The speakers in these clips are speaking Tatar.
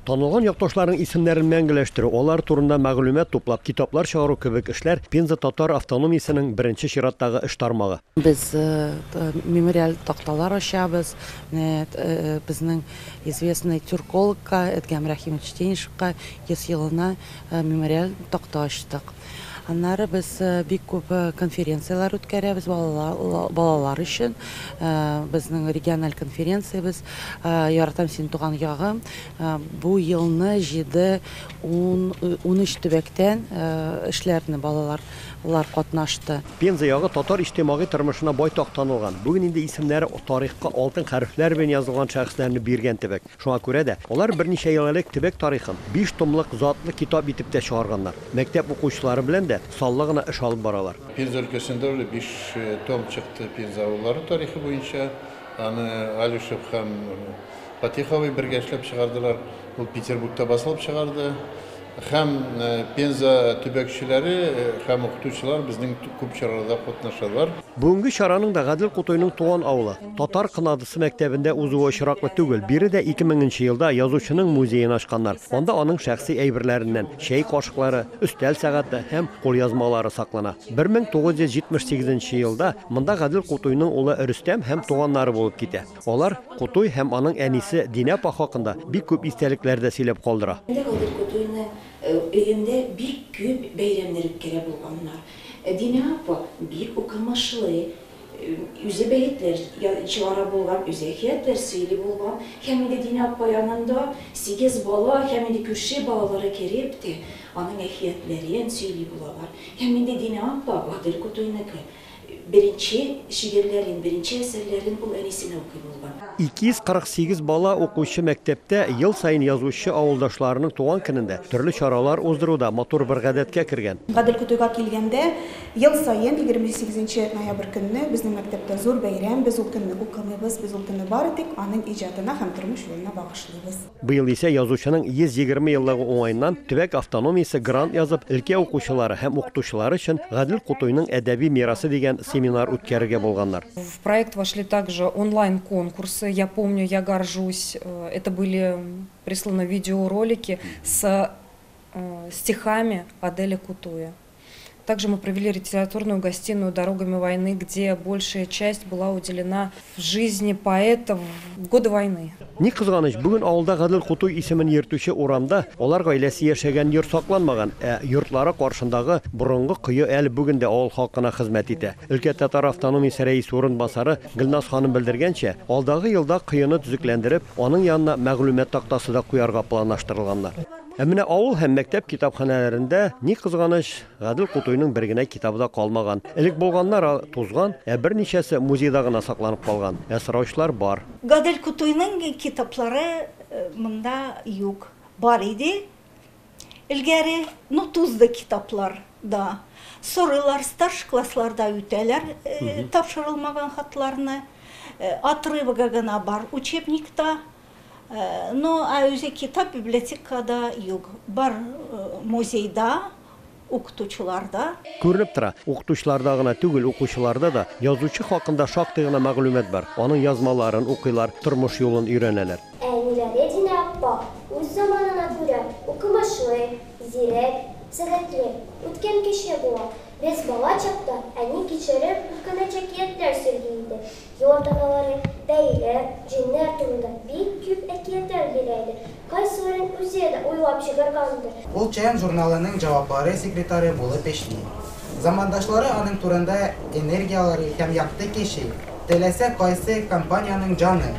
Танылган якташларның исемнәрен мәңгеләштерү, алар турында мәгълүмат туплап, китаплар чыгару кебек эшләр Пенза татар автономиясенең беренче чираттагы эш тармагы. Без мемориаль такталар ачабыз. Менә безнең известный тюркологка Эдгам Рәхимович Тенишевка 100 елына мемориаль такта ачтык. Аннары без бик күп конференцияләр үткәрәбез балалар өчен. Безнең региональ конференциябез Яратам сине, туган ягым. Бу елны җиде, ун, 13 төбәктән эшләрне балалар катнашты. Пенза ягы татар иҗтимагый тормышына байтак танылган, бүген инде исемнәре тарихка алтын хәрефләр белән язылган шәхесләрне биргән төбәк. Шуңа күрә дә, алар берничә ел элек төбәк тарихын биш томлык затлы китап итеп тә чыгарганнар. Мәктәп укучылары белән дә саллы гына эш алып баралар. Пенза өлкәсендә әле биш том чыкты Пенза авыллары тарихы буенча. Аны Алишев һәм Фатих абый бергә эшләп чыгардылар. Ул Петербургта басылып чыгарды. Һәм Пенза төбәкчеләре һәм укытучылар безнең күп чараларда катнашалар. Бүгенге чараның да Гадел Кутуйның туган авылы, Татар Кынадысы мәктәбендә узуы очраклы түгел. Биредә 2000 нче елда язучының музеен ачканнар. Анда аның шәхси әйберләреннән чәй кашыклары, өстәл сәгате һәм кулъязмалары саклана. 1978 нче елда монда Гадел Кутуйның улы Рөстәм һәм туганнары булып китә. Алар Кутуй һәм аның әнисе Динә апа хакында бик күп истәлекләр дә сөйләп калдыра. Инде Гадел Кутуйны өендә бик күп бәйрәмнәр үткәрә булганнар. Динә апа бик укымышлы, үзе бәетләр чыгара булган, үзе әкиятләр сөйли булган. Һәм инде Динә апа янында сигез бала һәм инде күрше балалары кереп тә аның әкиятләрен сөйли булалар. Һәм инде Динә апа Гадел Кутуйныкы. Беренче шигырьләрен, беренче әсәрләрен ул әнисенә укый булган. 248 бала укучы мәктәптә ел саен язучы авылдашларының туган көнендә төрле чаралар уздыру да матур бер гадәткә кергән. Гадел Кутуйга килгәндә, ел саен 28 нче ноябрь көнне безнең мәктәптә зур бәйрәм, без ул көнне укымыйбыз, без ул көнне бары тик аның иҗатына һәм тормыш юлына багышлыйбыз. Быел исә язучының 120 еллыгы уңаеннан төбәк автономиясе грант язып, өлкә укучылары һәм укытучылары өчен Гадел Кутуйның әдәби мирасы дигән семинар үткәрергә булганнар. В проект вошли также онлайн-конкурсы «Я помню, я горжусь». Это были присланы видеоролики с стихами Аделя Кутуя. Также мы провели литературную гостиную «Дорогами войны», где большая часть была уделена жизни поэта в годы войны. Ни кызганыч, бүген авылда Гадел Кутуй исемен йөртүче урамда алар гаиләсе яшәгән йорт сакланмаган, ә йортлары каршындагы борынгы кое әле бүген дә авыл халкына хезмәт итә. Өлкә татар автономиясе рәисе урынбасары Гөлназ ханым белдергәнчә, алдагы елда коены төзекләндереп, аның янына мәгълүмат тактасы да куярга планлаштырылганнар. Ә менә авыл һәм мәктәп китапханәләрендә, ни кызганыч, Гадел Кутуйның бер генә китабы да калмаган. Элек булганнар тузган, ә берничәсе музейда гына сакланып калган. Ә сораучылар бар. Гадел Кутуйның китаплары монда юк. Бар иде элгәре, ну тузды китаплар да. Сорыйлар, старший классларда үтәләр тапшырылмаган хатларны. Отрывогы гына бар учебникта. Ну, ә үзе китап библиотекада юк. Бар музейда, укытучыларда. Күренеп тора, укытучыларда гына түгел, укучыларда да язучы хакында шактый гына мәгълүмат бар. Аның язмаларын укыйлар, тормыш юлын өйрәнәләр. Әниләре Динә апа үз заманына күрә укымышлы, зирәк, сәләтле, үткен кеше була. Без бала чакта әни кичереп куркыныч әкиятләр сөйли иде. Йорт аналары, пәриләр, җеннәр турында бик күп әкиятләр бирә иде. Кайсыларын үзе дә уйлап чыгаргандыр. Ул Чаян журналының җаваплары секретаре булып эшли. Замандашлары аның турында энергияләре һәм якты кеше, теләсә кайсы компаниянең җаны,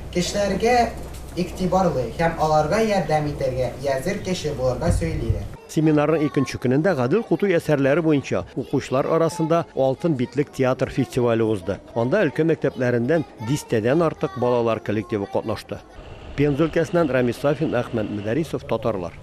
кешеләргә игътибарлы һәм аларга ярдәм итәргә әзер кеше булырга сөйлиләр. Семинарның икенче көнендә Гадел Кутуй әсәрләре буенча укучылар арасында Алтын битлек театр фестивале узды. Анда өлкә мәктәпләреннән дистәдән артык балалар коллективы катнашты. Пенза өлкәсеннән Рамис Сафин, Әхмәт Мөдәрисов, Татарлар.